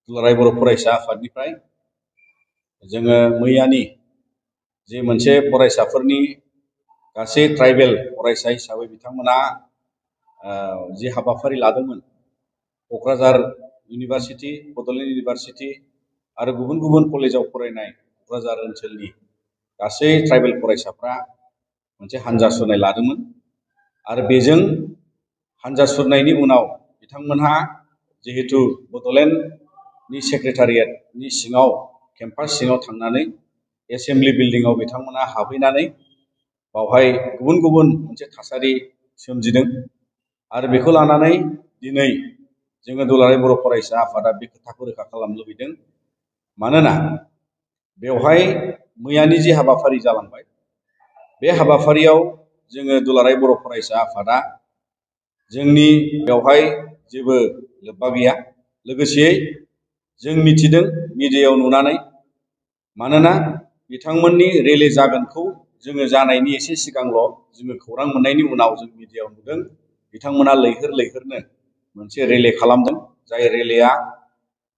दुलाराय बर' फरायसा आफादनिफ्राय जोङो मैयानि जे मोनसे फरायसाफोरनि गासै ट्राइबेल फरायसा हिसाबै बिथांमोना जे हाबाफारि लादोंमोन क'क्राझार इउनिभार्सिटी बड'लेण्ड इउनिभार्सिटी आरो गुबुन गुबुन कलेजाव फरायनाय क'क्राझार ओनसोलनि गासै ट्राइबेल फरायसाफ्रा मोनसे हान्जा सुरनाय लादोंमोन आरो बेजों हान्जा सुरनायनि उनाव बिथांमोनहा जिहेतु बड'लेण्डनि सेक्रेटारियेटनि सिङाव केम्पास सिङाव थांनानै एसेम्बलि बिल्डिंआव बिथांमोना हाबहैनानै बावहाय गुबुन गुबुन मोनसे थासारि सोमजिदों आरो बेखौ लानानै दिनै जोङो दुलाराय बर' फरायसा आफादा बे खोथाखौ रोखा खालामनो लुबैदों मानोना बेवहाय मैयानि जे हाबाफारि जालांबाय बे हाबाफारियाव जोङो दुलाराय बर' फरायसा आफादा जोंनि बेवहाय जेबो लोब्बा गैया लोगोसेयै जों मिथिदों मिडियायाव नुनानै मानोना बिथांमोननि रेलि जागोनखौ जोङो जानायनि एसे सिगांल' जोङो खौरां मोननायनि उनाव जों मिडियायाव नुदों बिथांमोना लैहोर लैहोरनो मोनसे रेलि खालामदों जाय रेलिया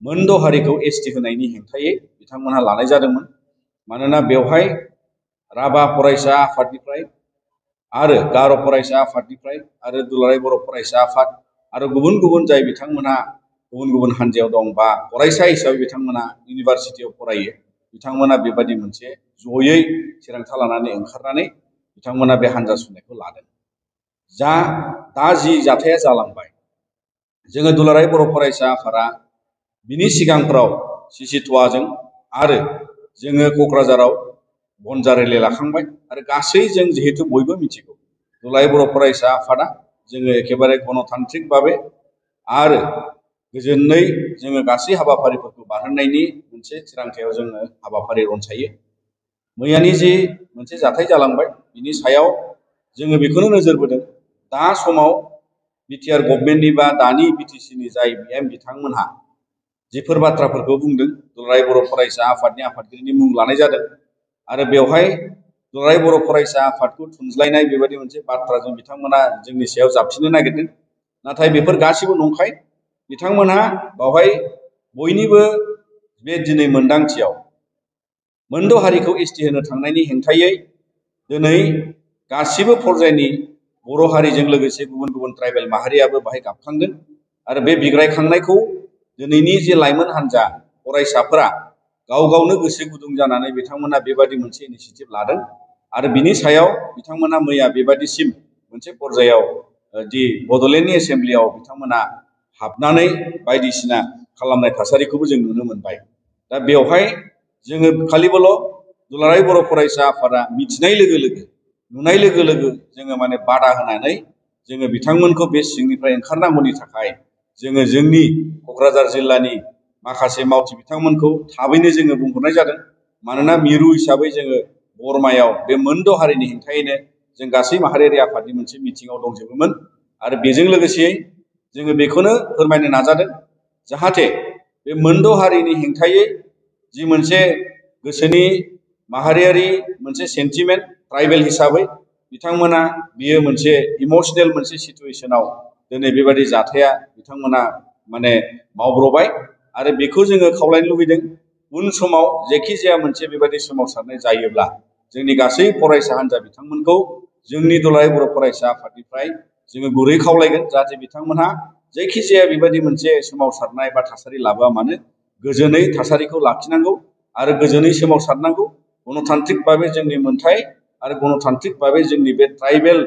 मोनद' हारिखौ एसटि होनायनि हेंथायै बिथांमोनहा लानाय जादोंमोन मानोना बेवहाय राभा फरायसा आफादनिफ्राय आरो गार' फरायसा आफादनिफ्राय आरो दुलाराय बर' फरायसा आफाद आरो गुबुन गुबुन जाय बिथांमोनहा गुबुन गुबुन हान्जायाव दं बा फरायसा हिसाबै बिथांमोना इउनिभार्सिटियाव फरायो बिथांमोना बेबादि मोनसे जयै थिरांथा लानानै ओंखारनानै बिथांमोना बे हान्जा सुरनायखौ लादों दा जि जाथाया जालांबाय जोङो दुलाराय बर' फरायसा आफादा बिनि सिगांफ्राव सिसिटुवाजों आरो जोङो क'क्राझाराव बनजा रेलि लाखांबाय आरो गासै जों जिहेतु बयबो मिथिगौ दुलाराय बर' फरायसा आफादा जोङो एखेबारे गणतान्त्रिक भाबै आरो गोजोनै जोङो गासै हाबाफारिफोरखौ बारहोनायनि मोनसे थिरांथायाव जोङो हाबाफारि रनसायो मैयानि जि मोनसे जाथाय जालांबाय बिनि सायाव जोङो बेखौनो नोजोर बोदों दा समाव बिटिआर गभर्नमेन्टनि बा दानि बिटिसिनि जाय बिएम बिथांमोनहा जिफोर बाथ्राफोरखौ बुंदों दुलाराय बर' फरायसा आफादनि आफादगिरिनि मुं लानाय जादों आरो बेवहाय दुलाराय बर' फरायसा आफादखौ थुनज्लायनाय बेबायदि मोनसे बाथ्राजों बिथांमोना जोंनि सायाव जाबसिननो नागिरदों नाथाय बेफोर गासिबो नंखाय बिथांमोनहा बावहाय बयनिबो बे दिनै मोनदांथियाव मोनद' हारिखौ एसटि होनो थांनायनि हेंथायै दिनै गासिबो पर्यायनि बर' हारिजों लोगोसे गुबुन गुबुन ट्राइबेल माहारियाबो बाहाय गाबखांदों आरो बे बिग्रायखांनायखौ दिनैनि जे लाइमोन हान्जा फरायसाफोरा गाव गावनो गोसो गुदुं जानानै बिथांमोना बेबादि मोनसे इनिसिएटिभ लादों आरो बिनि सायाव बिथांमोना मैया बेबादिसिम मोनसे पर्यायाव दि बड'लेण्डनि एसेम्बलियाव बिथांमोना हाबनानै बायदिसिना खालामनाय थासारिखौबो जों नुनो मोनबाय दा बेवहाय जोङो खालिबोल' दुलाराय बर' फरायसा आफादा मिथिनाय लोगो लोगो नुनाय लोगो लोगो जोङो माने बादा होनानै जोङो बिथांमोनखौ बे सिंनिफ्राय ओंखारनांगौनि थाखाय जोङो जोंनि क'क्राझार जिल्लानि माखासे मावथि बिथांमोनखौ थाबैनो जोङो बुंहरनाय जादों मानोना मिरु हिसाबै जोङो बरमायाव बे मोनद' हारिनि हेंथायैनो जों गासै माहारियारि आफादनि मोनसे मिटिङाव दंजोबोमोन आरो बेजों लोगोसेयै जोङो बेखौनो फोरमायनो नाजादों जाहाथे बे मोनद' हारिनि हेंथायै जि मोनसे गोसोनि माहारियारि मोनसे सेन्टिमेन्ट ट्राइबेल हिसाबै बिथांमोना बियो मोनसे इमोशनेल मोनसे सिचुवेशनाव दिनै बेबादि जाथाया बिथांमोना माने मावब्रबाय आरो बेखौ जोङो खावलायनो लुबैदों उन समाव जेखि जाया मोनसे बेबादि सोमावसारनाय जायोब्ला जोंनि गासै फरायसा हान्जा बिथांमोनखौ जोंनि दुलाराय बर' फरायसा आफादनिफ्राय जोङो गुरै खावलायगोन जाहाथे बिथांमोनहा जायखि जाया बेबादि मोनसे सोमावसारनाय बा थासारि लाबोआ मानो गोजोनै थासारिखौ लाखिनांगौ आरो गोजोनै सोमावसारनांगौ गणतान्त्रिक भाबै जोंनि मोन्थाय आरो गणतान्त्रिक भाबै जोंनि बे ट्राइबेल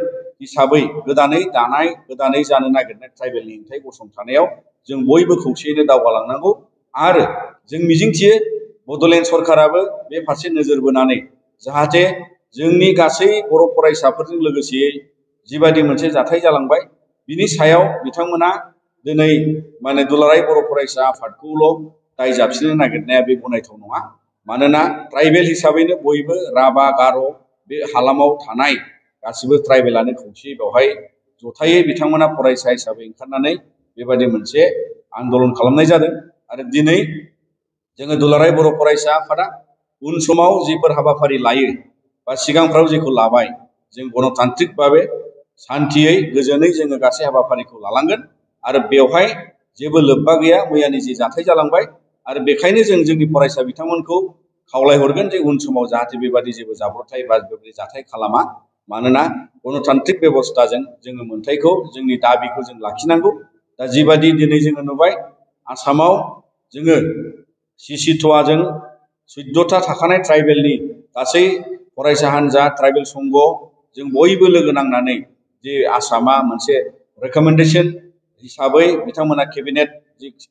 हिसाबै गोदानै दानाय गोदानै जानो नागिरनाय ट्राइबेलनि हेंथायै गसंथानायाव जों बयबो खौसेयैनो दावगालांनांगौ आरो जों मिजिंथियो बड'लेण्ड सरकाराबो बे फारसे नोजोर बोनानै जाहाथे जोंनि गासै बर' फरायसाफोरजों लोगोसेयै जिबादि मोनसे जाथाय जालांबाय बिनि सायाव बिथांमोना दिनै माने दुलाराय बर' फरायसा आफादखौल' दाय जाबसिननो नागिरनाया बे गनायथाव नङा मानोना ट्राइबेल हिसाबैनो बयबो राभा गार' बे हालामाव थानाय गासिबो ट्राइबेलानो खौसेयै बेवहाय जथायै बिथांमोना फरायसा हिसाबै ओंखारनानै बेबादि मोनसे आन्दलन खालामनाय जादों आरो दिनै जोङो दुलाराय बर' फरायसा आफादा उन समाव जिफोर हाबाफारि लायो बा सिगांफ्राव जेखौ लाबाय जों गणतान्त्रिक भाबै शान्तियै गोजोनै जोङो गासै हाबाफारिखौ लालांगोन आरो बेवहाय जेबो लोब्बा गैया मैयानि जि जाथाय जालांबाय आरो बेखायनो जों जोंनि फरायसा बिथांमोनखौ खावलायहरगोन जे उन समाव जाहाथे बेबादि जेबो जाब्रबथाय बा बेबादि जाथाय खालामा मानोना गणतान्त्रिक बेबस्थाजों जोङो मोनथायखौ जोंनि दाबिखौ जों लाखिनांगौ दा जिबादि दिनै जोङो नुबाय आसामाव जोङो सिसिट'आजों 14टा थाखानाय ट्राइबेलनि गासै फरायसा हान्जा ट्राइबेल संघ जों बयबो लोगो नांनानै जे आसामा मोनसे रेकमेन्डेशन हिसाबै बिथांमोना केबिनेट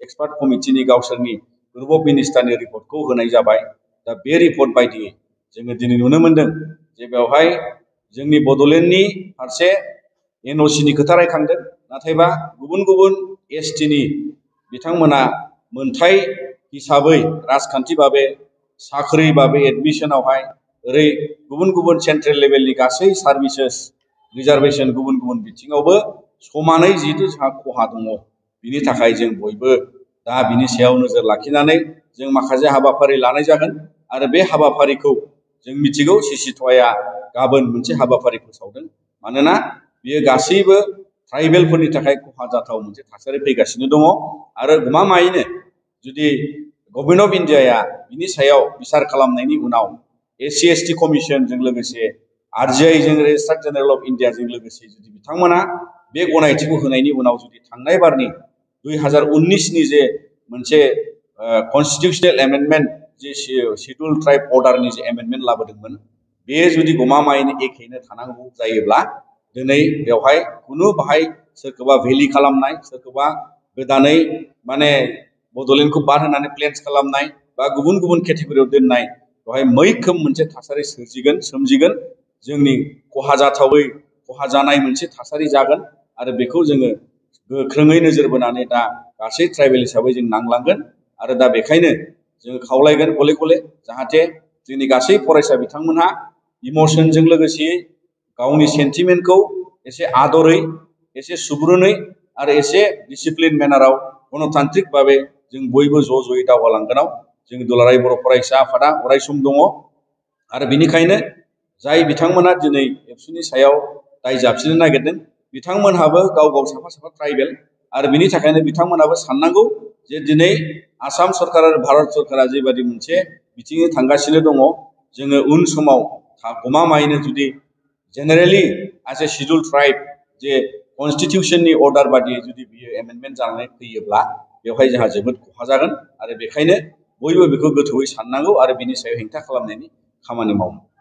एक्सपार्ट कमिटिनि गावसोरनि ग्रुप अफ मिनिस्टारनि रिपर्टखौ होनाय जाबाय दा बे रिपर्ट बायदियै जोङो दिनै नुनो मोनदों जे बेवहाय जोंनि बड'लेण्डनि फारसे एनअसिनि खोथा रायखांदों नाथायबा गुबुन गुबुन एसटिनि बिथांमोना मोनथाय हिसाबै राजखान्थि भाबै साख्रि भाबै एडमिशनावहाय ओरै गुबुन गुबुन सेन्ट्रेल लेभेलनि गासै सार्भिसेस रिजार्भेशन गुबुन गुबुन बिथिङावबो समानै जिहेतु जोंहा खहा दङ बिनि थाखाय जों बयबो दा बिनि सायाव नोजोर लाखिनानै जों माखासे हाबाफारि लानाय जागोन आरो बे हाबाफारिखौ जों मिथिगौ सिसिट'आ गाबोन मोनसे हाबाफारि फोसावदों मानोना बियो गासैबो ट्राइबेलफोरनि थाखाय खहा जाथाव मोनसे थासारि फैगासिनो दङ आरो गमामायैनो जुदि गभर्नमेन्ट अफ इन्डियाया बिनि सायाव बिसार खालामनायनि उनाव SC/ST कमिसनजों लोगोसे RGIजों रेजिस्ट्रार जेनेरेल अफ इन्डियाजों लोगोसे जुदि बिथांमोना बे गनायथिखौ होनायनि उनाव जुदि थांनाय बारनि 2019नि जे मोनसे कनस्टिटिउशनेल एमेन्डमेन्ट जे शिड्युल ट्राइब अर्डारनि जे एमेन्डमेन्ट लाबोदोंमोन बे जुदि गमामायैनो एखेयैनो थानांगौ जायोब्ला दिनै बेवहाय खुनु बाहाय सोरखौबा भेलि खालामनाय सोरखौबा गोदानै माने बड'लेण्डखौ बाद होनानै प्लेन्स खालामनाय बा गुबुन गुबुन केटेगरियाव दोननाय बेवहाय मैखोम मोनसे थासारि सोमजिगोन जोंनि खहा जाथावै खहा जानाय मोनसे थासारि जागोन आरो बेखौ जोङो गोख्रोङै नोजोर बोनानै दा गासै ट्राइबेल हिसाबै जों नांलांगोन आरो दा बेखायनो जोङो खावलायगोन गले गले जाहाथे जोंनि गासै फरायसा बिथांमोनहा इमसनजों लोगोसे गावनि सेन्टिमेन्टखौ एसे आदरै एसे सुग्रुनै आरो एसे डिसिप्लिन मेनाराव गणतान्त्रिक भाबै जों बयबो ज'यै दावगालांगोनाव जोंनि दुलाराय बर' फरायसा आफादा अरायसम दङ आरो बिनिखायनो जाय बिथांमोना दिनै एबसुनि सायाव दाय जाबसिननो नागिरदों बिथांमोनहाबो गाव गाव साफा साफा ट्राइबेल आरो बिनि थाखायनो बिथांमोनाबो साननांगौ जे दिनै आसाम सरकार आरो भारत सरकारा जेबादि मोनसे बिथिङै थांगासिनो दङ जोङो उन समाव गमामायैनो जुदि जेनेरेलि एज ए शिड्युल ट्राइब जे कनस्टिटिउशननि अर्डार बादियै जुदि बियो एमेन्डमेन्ट जानानै फैयोब्ला बेवहाय जोंहा जोबोद खहा जागोन आरो बेखायनो बयबो बेखौ गोथौयै साननांगौ आरो बिनि सायाव हेंथा खालामनायनि खामानि मावनांगौ